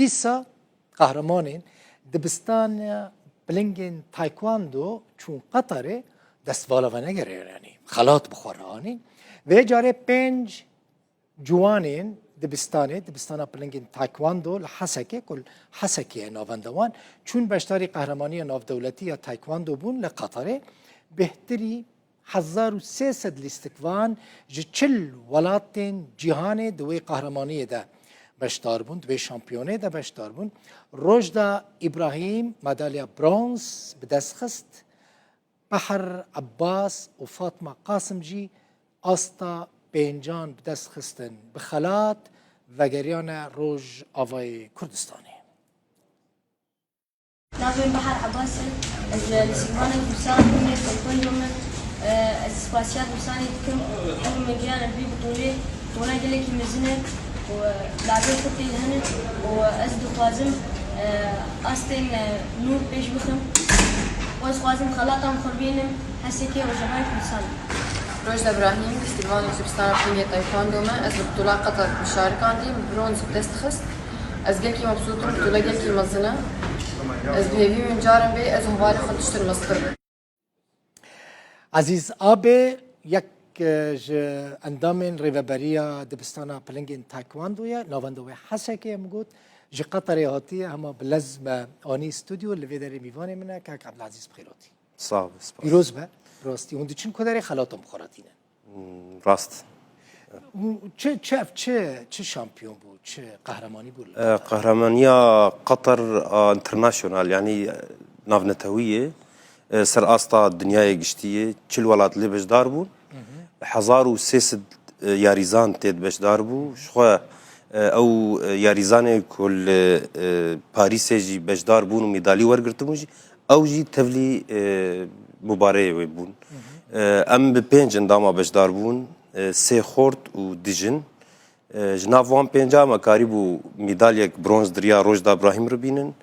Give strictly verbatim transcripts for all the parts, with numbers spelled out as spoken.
Dîsa qehremanên dibistana pilingên taekwondo çûn Qeterê, dest vala venegere, yanî xelat bi xwe re anîn. Vê carê pênc ciwanên dibistanê, dibistana pilingên taekwondo li Hesekê, ku li Hesekê ye navenda wan, çûn beşdarî qehremaniyê navdewletî ya taekwondo bûn li Qeterê. Bêhtirî hezar û sê sed lîstikvan ji çil welatên cîhanê di wê qehremaniyê de beşdar bûn, di wê şampiyonê de beşdar bûn. Rojda Îbrahîm madalya bronz bi dest xist. Behr Ebbas û Fatma Qasim jî asta pêncan bi dest xistin. Bi xelat vegeriyane Rojavayê Kurdistanê. Navê min Behr Ebbas e. Ez li Lîstikvanê Kurdistanê bûme, taekwondo me. Ez spasiya dibistanê dikim. Ew min gihane vî butûlê. Butûla gelekî mezin e û lacê xwe tê de hene û ez dixwazim, e, astên, e, nû pêş bixim. Û ez dixwazim xelata min xwe bînim Hesekê û Rojavayê Kurdistanê. Rojda Brahîm, Lîstikvanê Kurdistanê, pilingê taekwondo me. Ez li butûla Qeter mişarikandî, bronz bi dest xist. Ez gelkî mebsût im, butûle gelkî mezin e. Ez bi hêvî min caran bê, ez û hevalê xwe tiştin mestir bin. Ezîz Abê yek, e, ji endamên rêveberiya dibistana pilingên taekwondo ye, navenda wê Hesekê ye, min got, ji Qeterê hatiye, hema bi lez me anî stûdyo, li vê derê mîvanê min e, kak Ebdilezîz bi xêr hatî. Sağ ol, spas. Pîroz be, rastî. Hûn diçin ku derê xelata min bi xwe re tînin? Hmm, rast. Û çi, çi ev, çi, çi şampiyon bû, çi qehremanî bû li E, Qeter? Qehramaniya Qatar a International, yanî, e, navnetewî ye. E, ser asta dinyayê giştî ye. Çil welat lê beşdar bûn. Hı hı. Hezar û sê sed, e, yarîzan tê de beşdar bû. Ji xwe, e, ew, e, yarîzanê ku li, e, Parîsê jî beşdar bûn û medalî wergirtibûn jî, ew jî tevlî, e, mubareyê wê bûn. Hı hı. E, em bi pênc endama beşdar bûn, e, sê xort û du jin. E, ji nav wan pênca me karîbû medalyek bronz di riya Rojda Brahîm re bînin.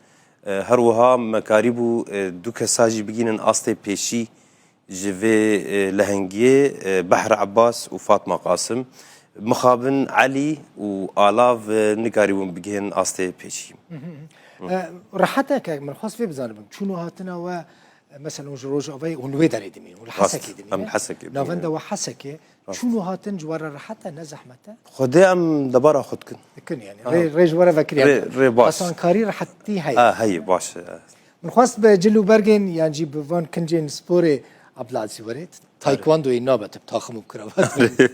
E, her wiha me karîbû, e, du kesa jî bigihînin astê pêşî ji vê, e, lehengiyê, e, Behr Ebbas û Fatma Qasim. Mixabin Elî û Alav, e, nikarîbûn bigihên astê pêşî. Hı hı. E, rehet e, kek, min xwest vê bizanibim. Çûn û hatina we, e, mesela hûn ji Rojavayê, hûn li wê derê dimînin, hûn li Rast, Hesekê dimînin. Em li Hesekê dimînin. Navenda we Hesekê. Rast. Çûn û hatin ji we re rehet e, ne zehmet e? Xwedê em debara xwe dikin. Dikin yani. Aha. Rê, rê ji we re vekirî Rê, heye. Rê baş. Asankarî, rehetî heye. Ha, heye, baş e. Min xwest bi cil û bergên, yan jî bi van kincên sporê Abdulazîz were. Taekwondoyê nabe, tu bi taxim û bi kravat. Erê,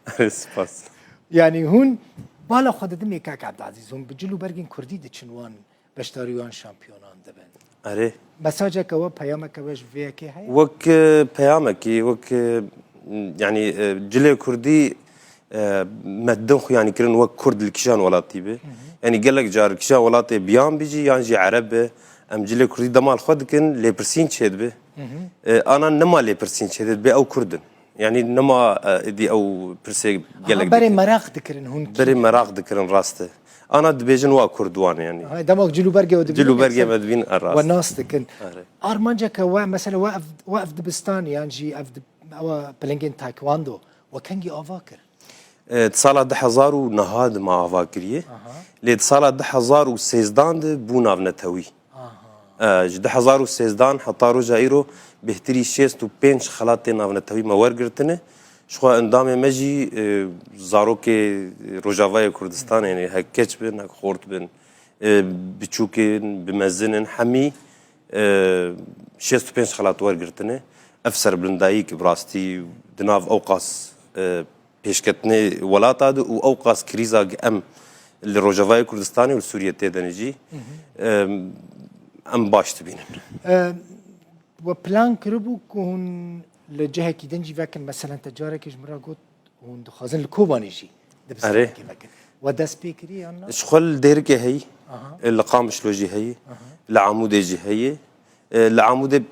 erê, spas. Yani hûn bala xwe didin ê kak Abdulazîz, hûn bi cil û bergên kurdî diçin wan beşdarî wan şampiyonan dibin. Erê. Mesajeke we, peyameke we ji vê yekê heye? Wek, e, peyamekî, wek, e, yani, e, cilê kurdî, e, me din xwe yani kirin wek kurd li kîjan welatî be. Hı hı. Yani gelek car kîjan welatê biyan bî jî yan jî ereb be, em cilê kurdî dema li xwe dikin, lêpirsîn çêdibe. Hı hı. E, ana nema lêpirsîn çêdibe, ew kurd in. Yani nema, e, êdî ew pirsê Aha, gelek berê dikin. Meraq dikirin hûn kî Berê ne? Meraq dikirin, rast e. Ana dibêjin wa kurd wan yani. Aha, dema cil û bergê we dibînin, Cil û bergê yekser me dibîn, e, rast. We nas dikin. Erê. Armanceke we, mesela we ev, we ev dibistan yan jî ev dib-, ewa pilingên taekwondo, we kengî ava kir? E, di sala du hezar û neh de me ava kiriye. Aha. Lê di sala du hezar û sêzdan de bû navnetewî. Aha. E, ji du hezar û sêzdan heta roja îro bêhtirî şêst û pênc xelatê navnetewî me wergirtine. Ji xwe endamê me jî, e, zarokê Rojavayê Kurdistanê, yani hek keç bin, hek xort bin, e, biçûk in, bi mezin in, hemî, e, şêst û pênc xelat wergirtine. Ev serbilindayî ki bi rastî di nav ewqas, e, pêşketinê welata de û ewqas krîza em li Rojavayê Kurdistanê û li Sûriyê tê de ne jî, Hı hı. em, em baş dibînin. E, we plan kiribû ku hûn li cihekî din jî vekin, meselen te carekê ji min re got hûn dixwazin li Kobanê jî Erê. dibistanekê vekin. We dest pê kiriye yan na? Ji xwe li Dêrikê heyî, Aha. li Qamişlo jî heyî, Aha. li Amûdê jî heyî. E, li Amûdê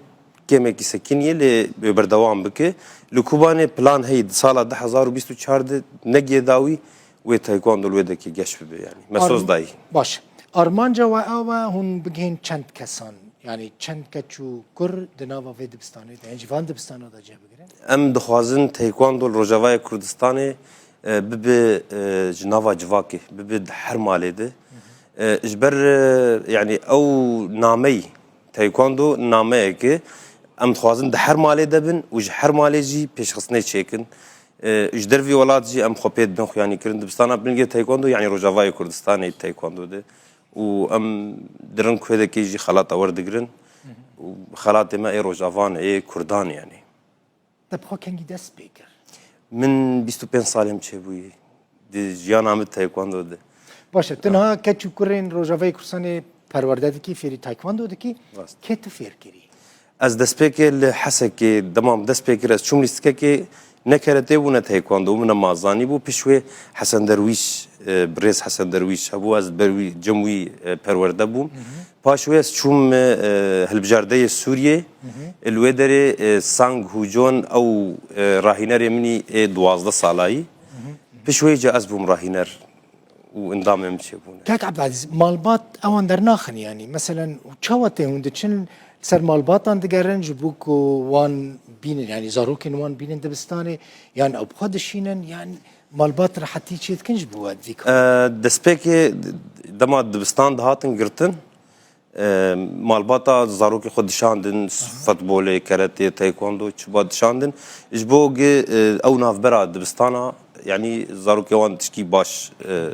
kêmekî sekiniye, lê berdewam bike. Li Kobanê plan heye, di sala du hezar û bîst û çar de ne gêdawî wê taekwondo li wê derê geş bibe, yani. Me Arm-, soz dayî. Baş. Armanca we ew e, hûn bigihên çend kesan? Yani çend keç û kur di nava vê dibistanê de, yan jî van dibistana de cih bigirin? Em dixwazin taekwondo li Rojavayê Kurdistanê, e, bibe, e, ji nava civakê, bibe di her malê de. Hı hı. E, ji ber, e, yanî ew nameyî, taekwondo nameyeke em dixwazin di her malê de bin û ji her malê jî pêşxistinê çêkin. E, ji dervî welat jî em xwe pê didin xuyanîkirin. Dibistana Pilingê Taekwondo, yanî Rojavayê Kurdistanê taekwondo de. Û em di Rinkûedekê jî xelata werdigirin. Û xelatê me ê Rojavan, ê Kurdan yanî. Te bi xwe kengî dest pê kir? Min bîst û pênc salê min çêbûyî. Di jiyana min taekwondo de. Baş e, tu niha keç û kurên Rojavayê Kurdistanê perwerde dikî, fêrî taekwondo dikî. Rast. Kê tu fêr kirî? Ez destpêkê li Hesekê, dema min dest pê kir, ez çûm lîstikekê, ne keretê bû, ne taekwondo bû, min nema zanîbû. Piş wê Hesen Derwîş, e, birêz Hesen Derwîş hebû, ez ber wî, cem wî, e, perwerde bûm. Paş wê ez çûm, e, hilbijardeyê Sûriyê. Li wê derê, e, Sang Hujon ew, e, rahînerê min î ê duwazdeh salayî. Piş wê jî ez bûm rahîner û endamê min çêbûne. Kak Abdulaziz, malbat ewan dernaxin yanî. Meselen, çawa tê hûn diçin ser malbatan digerin ji bo ku wan bînin, yanî zarokên wan bînin dibistanê, yan ew bi xwe dişînin, yan malbat rehetî çêdikin ji bo we di vî karê? E, destpêkê dema dibistan dihatin girtin, e, malbata zarokê xwe dişandin, futbolê, keretê, taekwondo, çiba dişandin. Ji bo gi, e, ew navbera dibistana, yanî zarokê wan tişkî baş, e,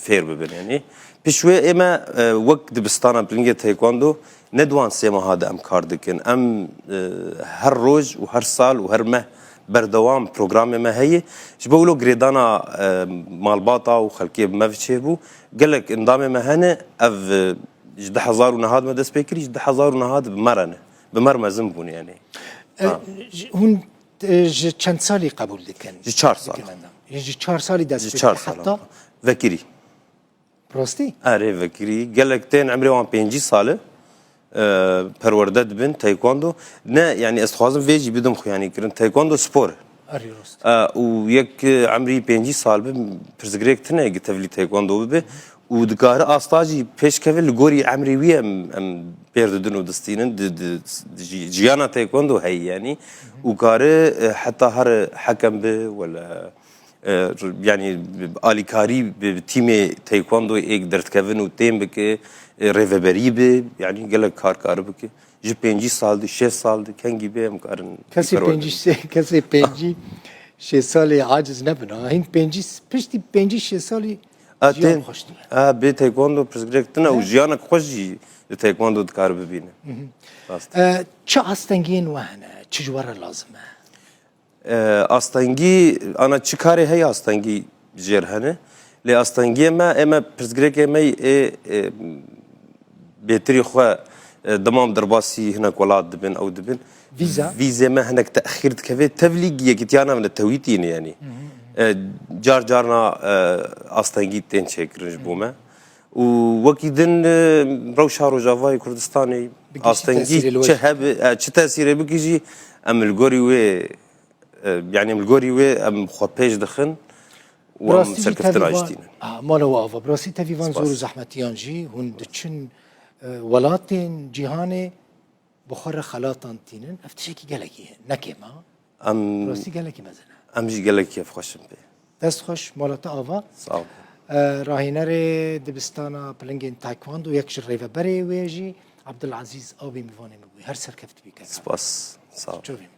fêr bibin. Yanî piş wê ê me, e, wek dibistana Pilingê Taekwondo ne di wan sê meha de em kar dikin. Em, e, her roj û her sal û her meh berdewam programê me heye. Ji bo wilo girêdana, e, malbata û xelkê bi me ve çêbû. Gelek endamê me hene, ev, e, ji du hezar û neh de me dest pê kirî, ji du hezar û neh de bi me re ne. Bi me re mezin bûn yanî. E, Ha. ji, hûn, e, ji çend salî qebûl dikin? Ji çar sal. Dikin endam. Ji çar salî dest Ji pê çar kir sal. Heta? Vekirî. Rastî? Erê, vekirî. Gelek tên emrê wan pêncî sal e, e, perwerde dibin, taekwondo. Ne, yanî ez dixwazim vê jî bidim xuyanîkirin. Taekwondo spor e. Erê, rast. E, û yek, e, emrî pêncî sal bi, pirsgirêk tune gi tevlî taekwondo bibe. Û dikare asta jî pêş keve, li gorî emrê wî em, em pêr didin û distînin. Di, di, di jî-, jiyana taekwondo heye yanî. Û kare, e, heta here hekem bi, wele, e, yanî alîkarî bi, bi tîmê taekwondoyê êk derdikevin û tên bike, e, rêveberî bi, yanî gelek kar kare bike. Ji pêncî sal di, şêst sal di, kengî bê em karin Kesê îkar pêncî, werdin. Kesê pêncî, şêst salî aciz nebin. Ha, hîn pêncî, piştî pêncî şêst salî A, jiyan tên, xweş dibe. A, bê taekwondo pirsgirêk tune û Ne? jiyanek xweş jî li taekwondo dikare bibîne. Hı hı. Rast. E, çi astengiyên we hene? Çi ji we re lazim e? E, astengî, ana çi karê heye astengî jêr hene. Lê astengiyê me, ê me pirsgirêkê me ê, ê, bêtirî xwe, e, dema em derbasî hinek welat dibin, ew dibin. Vîza? Vîzê me hinek texîr dikeve. Tevlî yekîtiya navne tewîtî ne yanî. Hı hı. E, car carna, e, astengî tên çêkirin ji bo me. Û wekî din, e, rewşa Rojavayê Kurdistanê Bi giştî astengî tesîrê li we çi jî. hebe, e, çi tesîrê bike jî em li gorî wê E, yanî em li gorî wê em xwe pêş dixin û Bi em rastî jî serkeftin tevî van, ajîtînin. Ha, mala we ava. Bi rastî tevî van Spas. zor û zehmetiyan jî hûn diçin, e, welatên cîhanê bi xwe re xelatan tînin. Ev tiştekî gelekî ne kêm e. Em, Bi rastî gelekî mezin e. Em jî gelek kêfxweş in pê. Dest xweş, mala te ava. Sağ ol. E, rahînerê dibistana pilingên taekwondo, yek ji rêveberê wê jî Abdulazîz Abî mivanê min bû. Her serkeft bî kek. Spas. Sağ ol. Çavên.